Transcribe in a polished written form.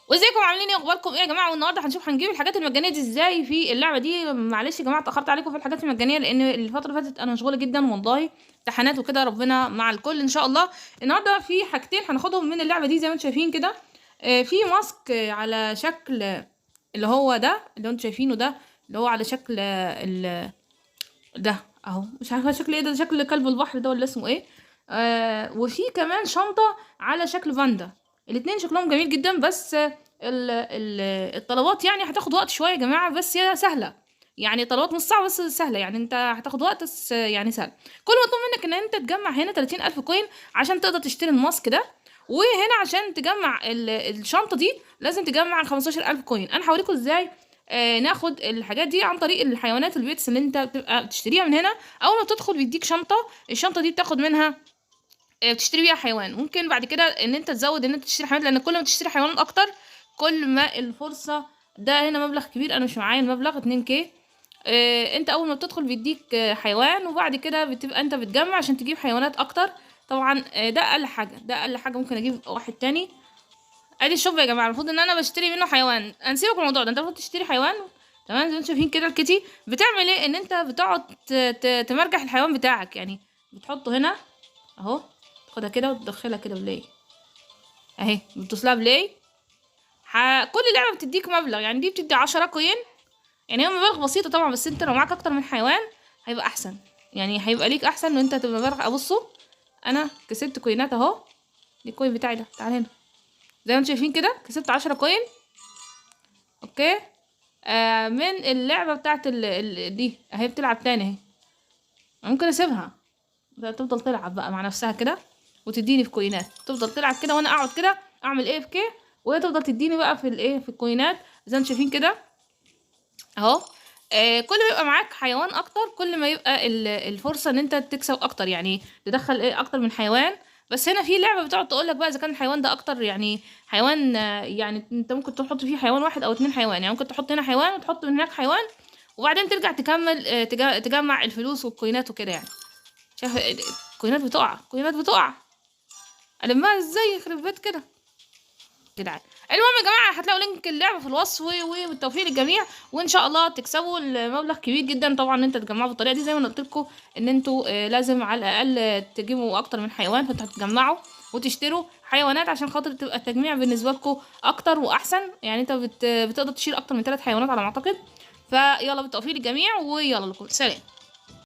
وازيكم عاملين ايه؟ اخباركم ايه يا جماعة؟ والنهارده هنشوف هنجيب الحاجات المجانية دي ازاي في اللعبة دي. معلش يا جماعة اتاخرت عليكم في الحاجات المجانية لان الفترة اللي فاتت انا مشغولة جدا والله، امتحانات وكده، ربنا مع الكل ان شاء الله. النهارده في حاجتين هناخدهم من اللعبة دي زي ما انتم شايفين كده. في mask على شكل اللي هو ده اللي انتم شايفينه ده، اللي هو على شكل ده اهو، مش عارفه شكل ايه ده، شكل كلب البحر ده ولا اسمه ايه. وفي كمان شنطه على شكل فاندا. الاتنين شكلهم جميل جدا، بس الطلبات يعني هتاخد وقت شوية يا جماعة، بس هي سهلة يعني، طلبات مش صعبة بس سهلة يعني، انت هتاخد وقت بس يعني سهل. كل مطلوب منك ان انت تجمع هنا 30,000 coin عشان تقدر تشتري ال mask ده، وهنا عشان تجمع الشنطة دي لازم تجمع 15,000 coin. انا هوريكم ازاي ناخد الحاجات دي عن طريق الحيوانات ال pets اللي انت بتبقى بتشتريها من هنا. اول ما بتدخل بيديك شنطه، الشنطة دي بتاخد منها بتشتري بيها حيوان. ممكن بعد كده ان انت تزود ان انت تشتري حيوانات، لان كل ما تشتري حيوانات اكتر كل ما الفرصة. ده هنا مبلغ كبير، انا مش معايا المبلغ 2 K. انت اول ما بتدخل بيديك حيوان، وبعد كده بتبقى انت بتجمع عشان تجيب حيوانات اكتر. طبعا ده اقل حاجة، ده اقل حاجة. ممكن اجيب واحد تاني. ادي ال shop يا جماعة، المفروض ان انا بشتري منه حيوان. انا سيبك من الموضوع ده، انت المفروض تشتري حيوان. تمام، زي ما انتم شايفين كده ال kitty بتعمل ايه؟ ان انت بتقعد تمرجح الحيوان بتاعك، يعني بتحطه هنا اهو، تاخدها كده وتدخلها كده play اهي، بتدوس لها play. كل لعبه بتديك مبلغ، يعني دي بتدي 10 coin، يعني هي مبالغ بسيطة طبعا، بس انت لو معاك اكتر من حيوان هيبقى احسن، يعني هيبقى ليك احسن ان انت تبقى مبالغ. ابصوا انا كسبت coin ات اهو، دي ال coin بتاعي ده، تعال هنا زي ما انتم شايفين كده كسبت 10 coin. okay، من اللعبة بتاعت دي اهي، بتلعب تاني اهي، ممكن اسيبها تفضل تلعب بقى مع نفسها كده وتديني في coin ات، تفضل تلعب كده وانا اقعد كده اعمل AFK، وهي تفضل تديني بقى في الايه، في ال coin ات زي ما انتم شايفين كده اهو. كل ما يبقى معاك حيوان اكتر كل ما يبقى الفرصة ان انت تكسب اكتر، يعني تدخل ايه اكتر من حيوان. بس هنا في لعبه بتقعد تقول لك بقى اذا كان الحيوان ده اكتر، يعني حيوان، يعني انت ممكن تحط فيه حيوان واحد او 2 حيوان، يعني ممكن تحط هنا حيوان وتحط من هناك حيوان، وبعدين ترجع تكمل، تجمع الفلوس وال coin ات وكده. يعني شايف ال coin ات بتقع، ال coin ات بتقع، المها ازاي يخرب بيت كده جدعان. المهم يا جماعة هتلاقوا link اللعبة في الوصف، والتوفيق للجميع، وان شاء الله تكسبوا المبلغ كبير جدا. طبعا ان انت تجمعوا بالطريقة دي زي ما انا قلت لكم ان انتوا، لازم على الاقل تجيبوا اكتر من حيوان، فانتوا هتجمعوا وتشتروا حيوانات عشان خاطر تبقى التجميع بالنسبة لكم اكتر واحسن. يعني انت بتقدر تشيل اكتر من 3 حيوانات على ما اعتقد. فيلا بالتوفيق للجميع، ويلا لكم سلام.